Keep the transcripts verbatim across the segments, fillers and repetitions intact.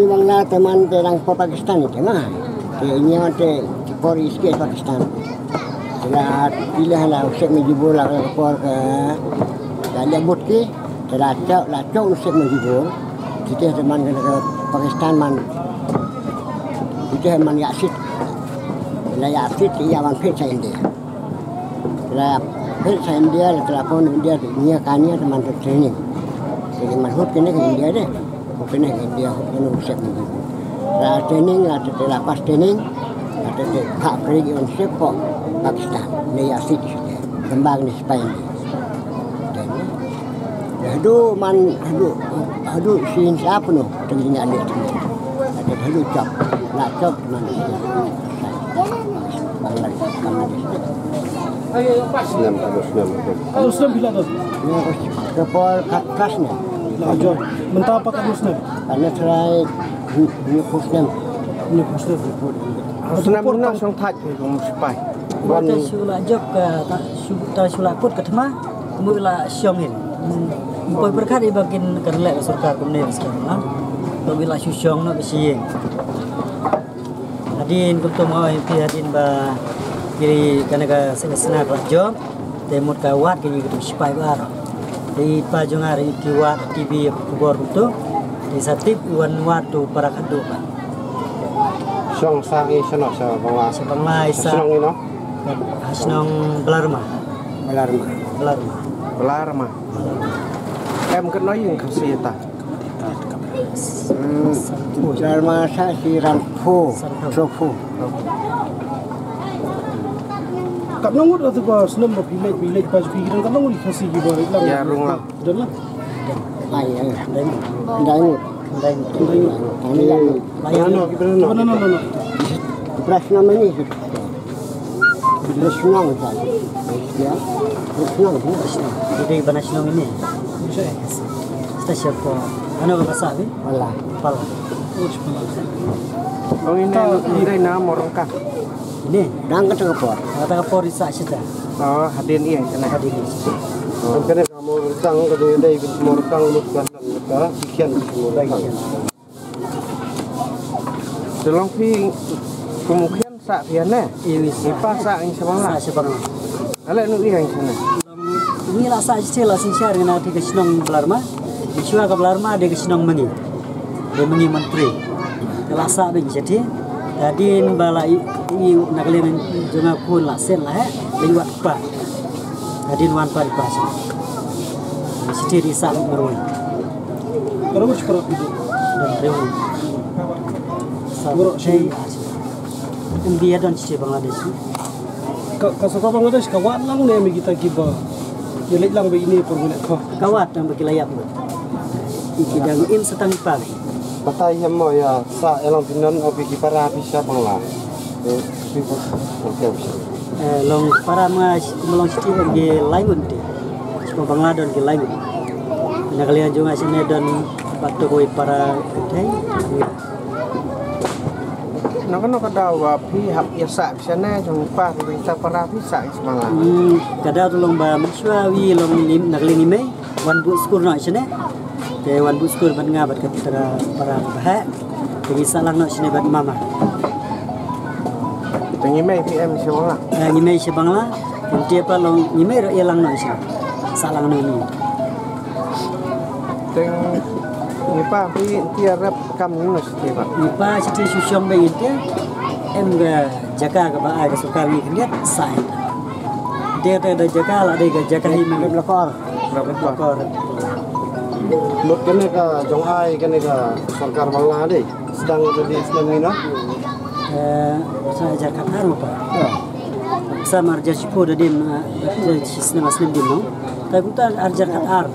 Bangla te man te dang por Pakistan te ma. Te nia te por iske Pakistan. Te la pilih la usep me jibur la ka por ka la le but ki. Te la chok la chok usep me jibur. Te te man ka Pakistan man. Te man ya sit. La ya sit ya man phet sa India. La phet sa India la telefon India nia kania te man training. Jadi man hut kene ke India de. Hut kene ke India hut kene usep ni. La training la te la pas training. La te te tak free on sep ko Pakistan. Ne ya sit. Kembang ni Spain. Hadu man hadu hadu sin siapa no tengin ande tengin. Hadu cap la cap man. Bangladesh Bangladesh. Snem kamu snem itu. Kamu snem bila tu? Ni aku kepol kat kelas ni. Lah jom. Mentah apa kamu snem? Karena serai ni aku snem. Ni aku snem. Snem na song thaj kamu sepai. Wan ta shu la jop ka ta shu ta shu la kut ka thma. Mu la shong in. Poi perkat i ba kin kan leh ka sorkar kumne ka skhem la. Ba wi la shu shong na ka shi ing. Hadien kumto ma oi pi hadien ba kiri kana ka sena sena ka jop. Te mut ka wat kini ka tu sipai ba ar. Te i pa jong ar i ki wat T V khubor kumto. Te sa tip i wan wat tu para khadu ka. Shong sa ngi shano sa bangla. Sa bangla i sa. Shong ino. Ha shnong Balarma. Balarma. Balarma. Balarma. Em kat noi ing Khasi ta. Hmm. Balarma sa si Rangpho. Rangpho. Kat nongut atu ba snem ba pilek pilek pas pi dan kat nongut Khasi ki ba lang. Ya rung lang. Dan lah. Ai ai. Dai. Dai. Dai. Dai. Dai. Mana no kita no. Mana no no no. Beras nama ni. Beras nang sa. Ya. Beras nang. Jadi bana shnong ini. Kita siapa? Ano ka basa bi? Pala. Pala. Oh ini dai na morong ka. Ini. Dang kata ka por. Kata ka por isa sita. Oh hadin iya kena. Hadin iya. Oh kena. Murtang ka dei dei murtang lut kan ka kian murtang. Te long phi kum u khian sa phi ne? Iwi sa. Ipa sa ing sa bang la. Sa sa bang la. Ale nu i ing sa ne. Ngi la sa site la sin shar na ti ka shnong Balarma. Shwa ka Balarma de ka shnong Mangi. De Mangi Mantri. Ka la sa bing site. Hadin ba la i i na ka liang jong nga khun la sen la he. Leng wat pa. Hadin wan pan pas. Siti di sa marwai. Para wis para pidu. Dan rewu. Sa bro sei. India dan siti Bangladesh. Ka ka sa Bangladesh ka wan lang ne mi kita kiba. Ya lek lang ba ini perbulan ko. Ka wat dan ba kila yap. Iki dang im setang pa. Batai hem mo ya sa elang pinon opi ki para pisa Bangla. Eh, long para ma sh- ma long shiti em ki laingun ti. Shko Bangla don ki laingun. Na kali aju nga sine don batu koi para kete. Naka naka dawa pi hap ya sa sene jong pa pi ta para pi sa ismala. Hmm, kada tu long ba mishwa wi long ni na kali ni me. Wan bu skur no sine. Te wan bu skur ban nga bat ka tara para ba ha. Te ngi sa lang no sine bat mama. Te ngi mei pi em sine wala. Eh, ngi mei sine bangla. Te pa long ngi mei ro e lang no sine. Sa lang no ni. Te ngi pa pi ti arap kam ni no sine ba. Ngi pa sine shu shong be ngi te. Em ga jaka ga ba ai ga sorkar ngi khyndiat sa. Te te da jaka la de ga jaka hi me. Lakor. Lut kane ka jong ai kane ka sorkar Bangla de. Sdang ka di sdang ni na. Eh, sa hajar katar mo pa. Sa mar ja shipo da dim, eh, shi snem snem dim no. Ta kumta hajar katar.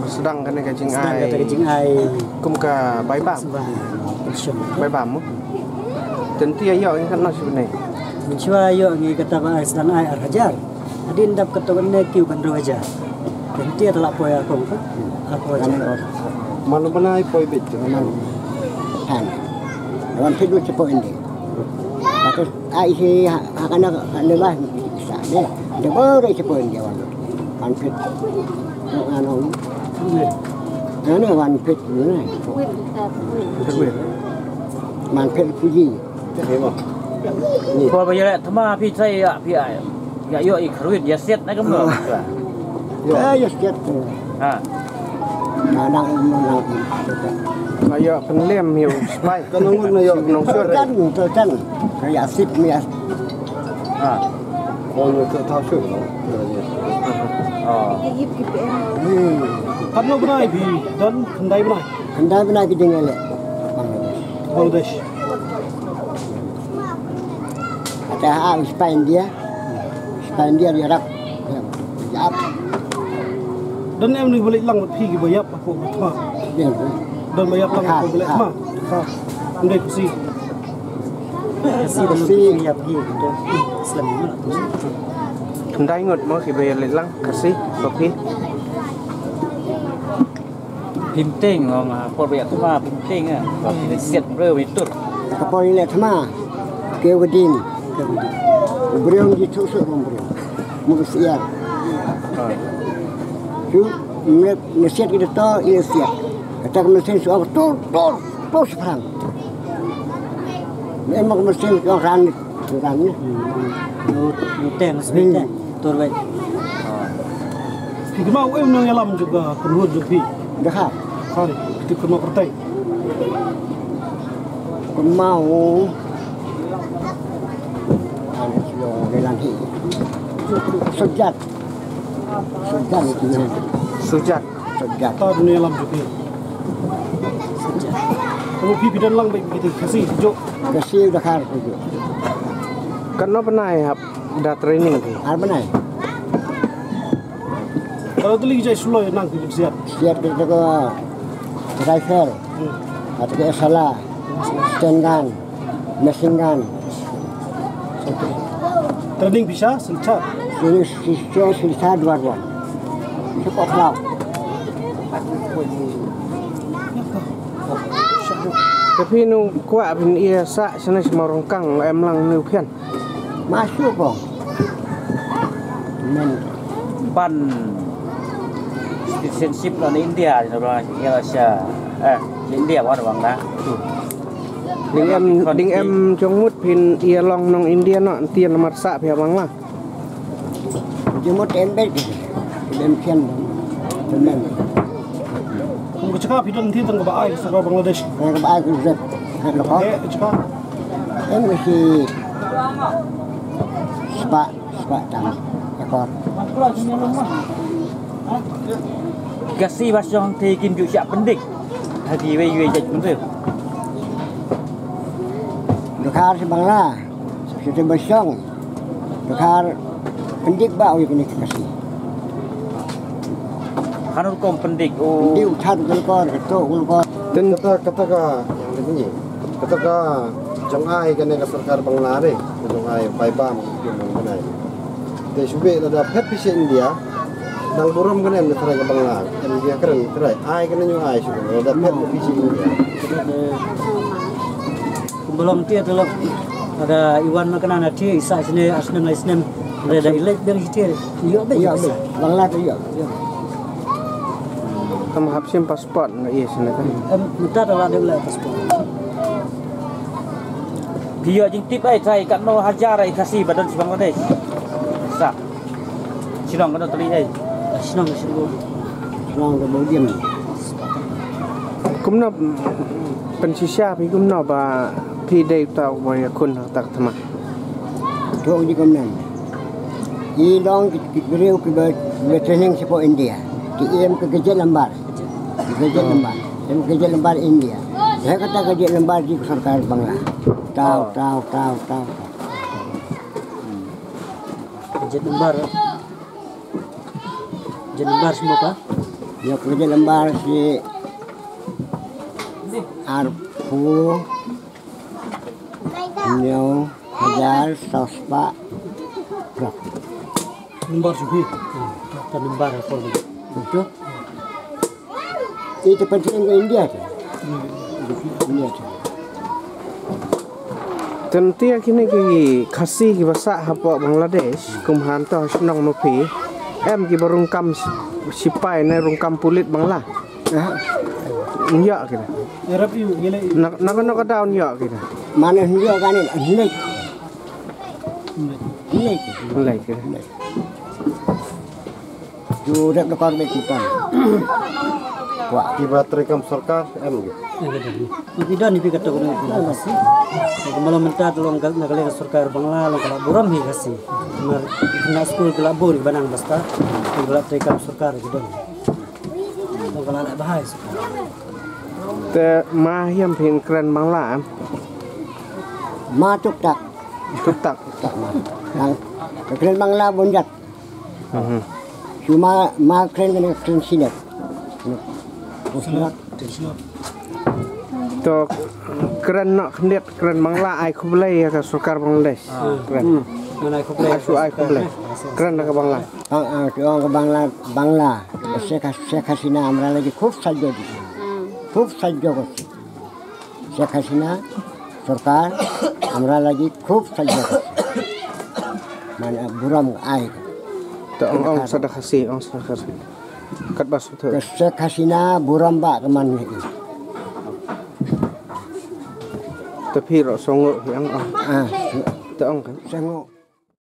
Sdang kane ka jing ai. Sdang kane ka jing ai. Kum ka bai bam. Bai bam mo. Tenti ayo in kan na shi bne. Shwa ayo ngi kata ba ai sdang ai ar hajar. Adin dap ka tokan ne kiu kan ro hajar. Kan tia tala poi ako ka. Ako hajar. Malu bana ai poi bit malu. Tan. Wan fit du cepo indi. Kata ai si hakana ne bah. Sa ne. De bore cepo indi wan. Wan fit. Ano. Nga ne wan phet ne. Wan phet puji. Por ba ïaleh thma phi, sa ïa phi ïa ïoh i kyrwit ïa siat na kumno. Ïa ïa siat. Ha. Na nang im nang im. Nga ïoh pynlem ïa u spy. Ka nong ngut na ïoh nong sor. Kan to kan. Ka ïa sip mi ïa. Ha. Ko nong to thaw shu. Oh. Katno bnai phi don? Khyndai bnai. Khyndai bnai ki ding ïaleh. Bangladesh. Ata ha u spy India. Spy India ïarap. Ïap. Don em ni ba leit lang bad phi ki ba ïap hapoh ba thma? Don ba ïap lang hapoh ba leit thma? Ha. Ym dei Khasi. Khasi. Khyndai ngut mo ki ba leit lang Khasi bad phi. Phim tieng, ong, ah, por ba ïa thma phim tieng, ah. Ba phi siat briew ïa tur. Ka por ïa thma. Ke wading. Ke wading. U briew ji tu su u briew. Mu siat. Ah. Tu, ne, ne siat kita to, ïa siat. Kata ka mesin su tur, tur, tur sephang. Ne, mak mesin su ran. Turan ne. Lu, lu teng, sbei teng. Tur wei. Phi kynmaw u em nongïalam jong ka kynhun jong phi? Dkhar. Dkhar, phi kynmaw kyrteng? Kynmaw u. Ano shu nongïalam hi. Sujat. Sujat itu. Sujat. Sujat. Ta dunia lam jong phi. Sujat. Kamu phi phi don lang bad kita Khasi, jok. Khasi Dkhar, jok. Katno bnai hap da training phi? Ar bnai. Katno tylli ki jait suloi nang phi pynsiat? Siat kita ka rifle. Hmm. Kata ka sala. Sten gun. Machine gun. Training phi sha Silchar? Training Silchar, Silchar Duarbon. Sha Kokhlaw. Te phi, no kwah phin ïa sah shane sha Mawryngkang, em lang ne u phian? Masuk ko. Men. Ban citizenship na India, ïa sha, eh, India wan Bangla. Ding em, ding em jong mut phin ïa long nong India noh, ntien namar sah phi ha Bangla. Jong mut em beit, em khian, em. Kum ka jaka phi don ntien tang kaba ai ka sorkar Bangladesh? Kaba ai ka rep. Eh, ka jaka? Em shi spah. Spah tam ekor. Khasi ba shong te kim ju shah pyndik ha kiwei kiwei jait bynriew. Dkhar shi Bangla, shi te ba shong. Dkhar pyndik ba u ïa kane ka Khasi. Khano rukom pyndik u? Pyndik u chat u kor, to u kor. Kata, kata ka, kata ka jong ai kane ka sorkar Bangla re, ka jong ai paidbah. Te shu beh lada phet phi sha India, dang burom kane em ne trai ka Bangla, em India kren trai, ai kane nyu ai shu lada phet phi sha India. Kumba long te te long. Lada i wan ma kane na te i sah shane ar snem lai snem. Lada i leit biang shi te i ïoh beit. Ïoh beit. Bangla te ïoh. Tam hap shim passport na i shane kan. Em, mynta te la dep leh passport. Phi ïoh jingtip ai trai katno hajar ai Khasi ba don shi Bangladesh? Sa. Shnong katno tylli ai? Shnong, shnong. Shnong ka Bodiam. Kumno pynshisha phi kumno ba phi dei uta uba ïakhun ha kata ka thma? To ji kumne. Ki long ki, ki briew kiba, kiba training shapoh India. Ki im ka gazette number. Gazette number. Em gazette number India. He kata gazette number jong ka sorkar Bangla. Taw, taw, taw, taw. Gazette number. Gazette number shi mo ka? Ïa ka gazette number shi arphew hynñiew hajar saw spah. Number shuh hi. Ta number ha phone. Betul. Ita penting ke India tu. India tu. Te ïa kine ki Khasi kiba sah hapoh Bangladesh, kum hangto ha shnong ma phi, em kiba rung kam sipai ne rung kam pulit Bangla? Ïa kine. Na na ka no ka daw ïa kine. Mane ïa kane ïa. Ïa kine. Ju rep da kor me kitan. Wa ki ba trei kam sorkar em. Ki don ni pi kata ko na Khasi. Ko malam mynta long ka na ka sorkar Bangla long ka la burom hi Khasi. Mar na skul ka la bun ba nang basta. Ka la trei kam sorkar ki don. Long ka la da bahai. Te ma hiam phin kren Bangla em. Ma tuk tak. Tuk tak. Tak ma. Nang kren Bangla bunjat. Mhm. Cuma ma kren kena kren silat. Silat. To kren na khnit kren Bangla ai khublei ïa ka sorkar Bangladesh. Kren. Mana ai khublei. Asu ai khublei. Kren na ka Bangla. Bang ah, ki ong ka Bangla, Bangla. Sheikh Has- Sheikh Hasina amra lagi khub sajjo di. Khub sajjo ko. Sheikh Hasina sorkar amra lagi khub sajjo ko. Mana burom ai. To ong ong sada Khasi, ong sada Khasi. Kat bas to. Sheikh Hasina burom ba ka man ni. To phi ro songo hi ong ong. Ah, To ong kan. Songo.